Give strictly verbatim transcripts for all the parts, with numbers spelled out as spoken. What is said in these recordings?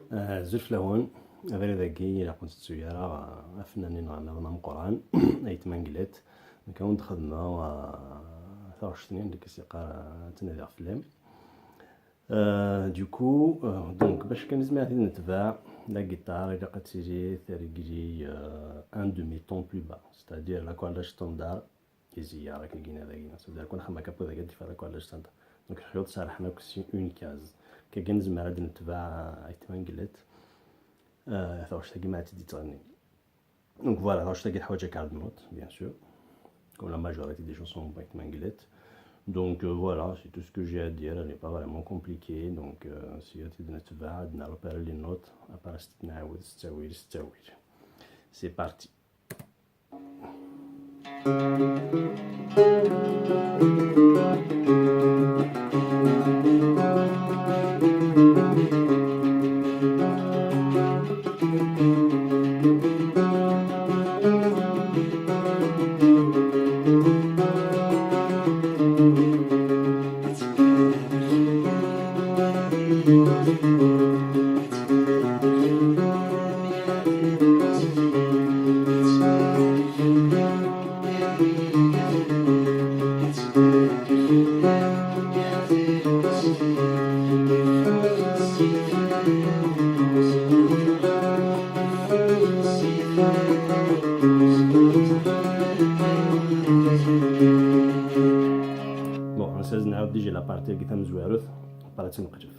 Ah, azul fell-awen. Abrid-agi ilaq ur ntettu ara, ah, afennan-nneɣ nniḍen ameqqran, Ayt Mangellet. Nekk ad wen-d-xedmeɣ, ah, taɣect-nni, nekk i s-yeqqar, ah, ttnadiɣ fell-am. Euh, du coup, euh, donc, bac kan nezmer ad t-id-netbeɛ, la guitare, ilaq ad tili targli, euh, un demi-ton plus bas, c'est-à-dire la corde standard, izi ara k-gina dagi, c'est-à-dire kun xama kapu dagi ad d-ifa la corde standard. Donc, xyuḍ serḥen akk si une case. Kagi nezmer ad d-netbeɛ Ayt Mangellet, euh, taɣect-agi ma ad tt-id-yettɣenni. Donc voilà, alors je t'ai dit quart de note, bien sûr. Comme la majorité des chansons en Ayt Mangellet. Donc, euh, voilà, c'est tout ce que j'ai à dire. Elle n'est pas vraiment compliquée. Donc, euh, si tu as une, tu vas, on a repéré les notes. Après, c'est une, c'est une, c'est une. C'est parti. Bon, ass-a nɛawed déjà la partie-agi tamezwarut, partie n lqejf.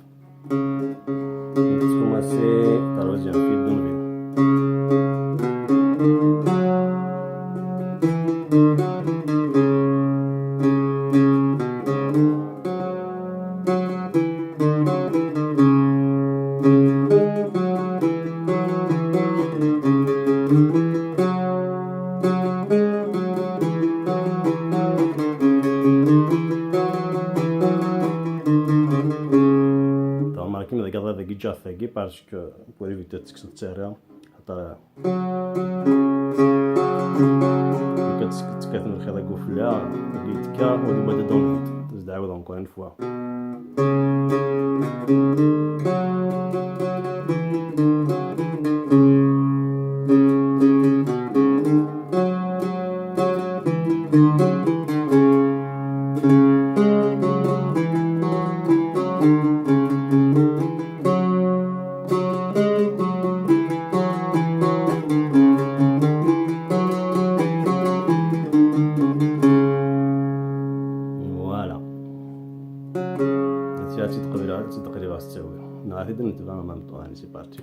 Commencer par le deuxième fil de nouvelle. Remarquez, mais regardez avec Jaffa, parce que pour éviter de se tirer, attends. Quand tu as une réda gonflée, il y a des cas où il y a des dons. C'est d'ailleurs encore une fois. Voilà. Tiens, tu te reviens, tu te reviens, c'est vrai. Non, arrête de nous faire un même temps, allez, c'est parti.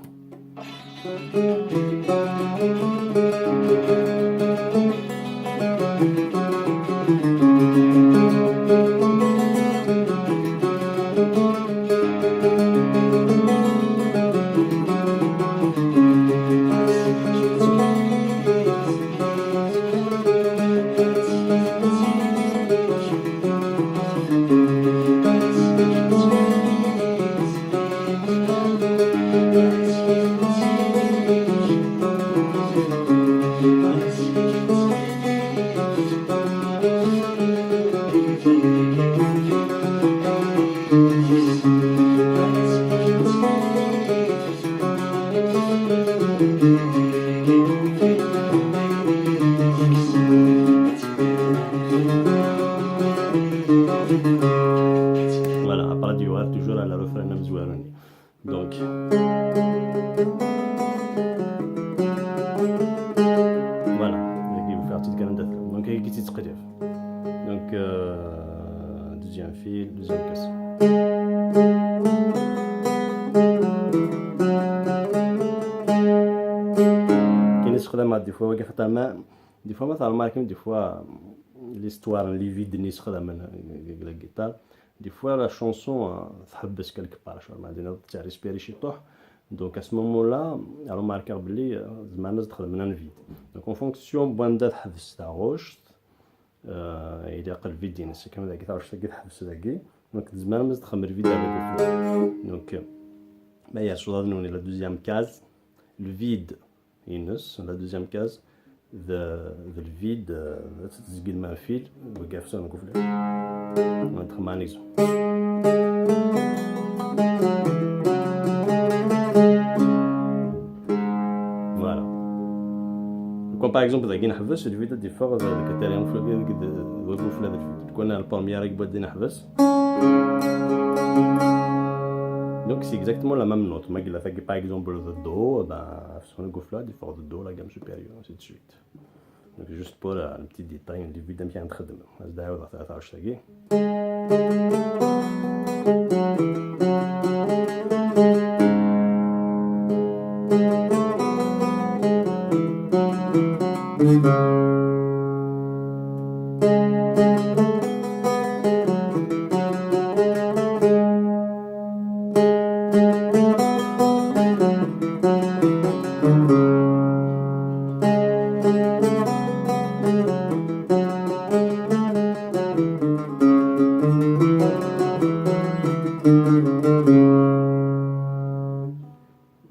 Voilà, après, tu vois, toujours à la refrain, même jouer. Donc, voilà, il faut faire petite gamme d'affaires. Donc, il y a une petite. Donc, euh, deuxième fil, deuxième caisse. كاين يستخدم des fois وقف تمام. Des fois, مثلا، remarquez, des fois, l'histoire, les vides, نستخدم la guitare. Des fois, la chanson, euh, تحبس quelque part, شغل ما عندنا تاع respirer شي طوح. Donc, à ce moment-là, remarquez بلي، euh, زعما الناس تخدم من un vide. Donc, en fonction بوان دا تحبس تاع غوشت، آه، إلا قل فيدينس كما داك تاع واش تلقى تحبس داكي. دونك زعما ما تخمر فيد على دوك. دونك ما يعرفش لا نوني la deuxième case، الفيد ينس la deuxième case، ذا، ذا الفيد، آه، تزقي الماء فيل، وقف سنة كفلة. ندخل مع نيزو. Par exemple, dagi neḥbes, lvid ad d-iffeɣ d, d, deg Italian flag, deg, d, d wagufla d lvid. Kwan ar première i yewwa-d neḥbes. Donc, c'est exactement la même note. Ma yella tagi, par exemple, d do, ben, f son agufla, ad d-iffeɣ d do, la gamme supérieure, ainsi de suite. Donc, juste pour, euh, un petit détail, lvid amek ara nxeddem. Ad d-ɛawdeɣ ta-, taɣect-agi.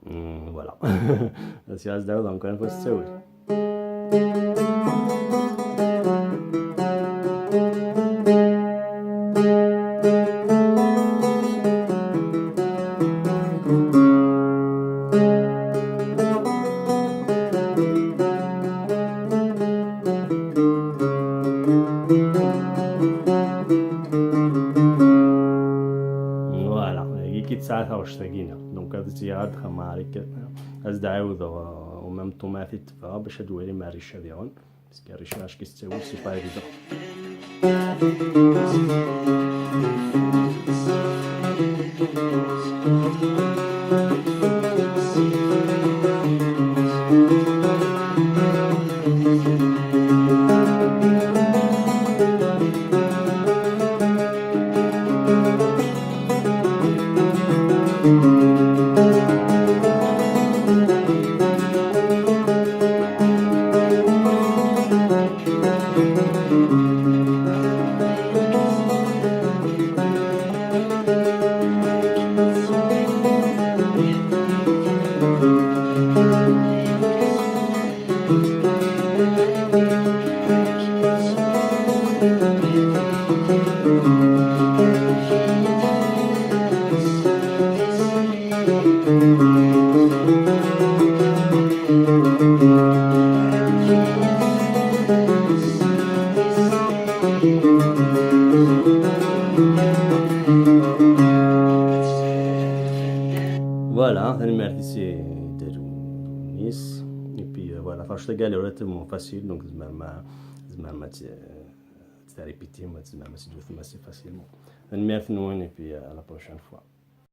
Mm, voilà. Ad as-d-ɛawdeɣ encore une fois s ttawil. Voilà, dagi i tesɛa taɣect-agi-nneɣ. Donc, ad tt-yerr ad xemmeɣ ar akka. Ad as-d-ɛawdeɣ, euh, au même temps ma ad t-id-tebɣa bac ad d-twalim arricca diɣen. Parce que arricca, acku s ttawil, c'est pas évident. Voilà, tanemmirt i Si Darwis. Et puis, euh, voilà, taɣect-agi, elle est relativement facile, donc tzemrem a, tzemrem a tt-, tt-répétim, tzemrem a tt-id-tewtem assez facilement. Tanemmirt-nwen, et puis, euh, à la prochaine fois.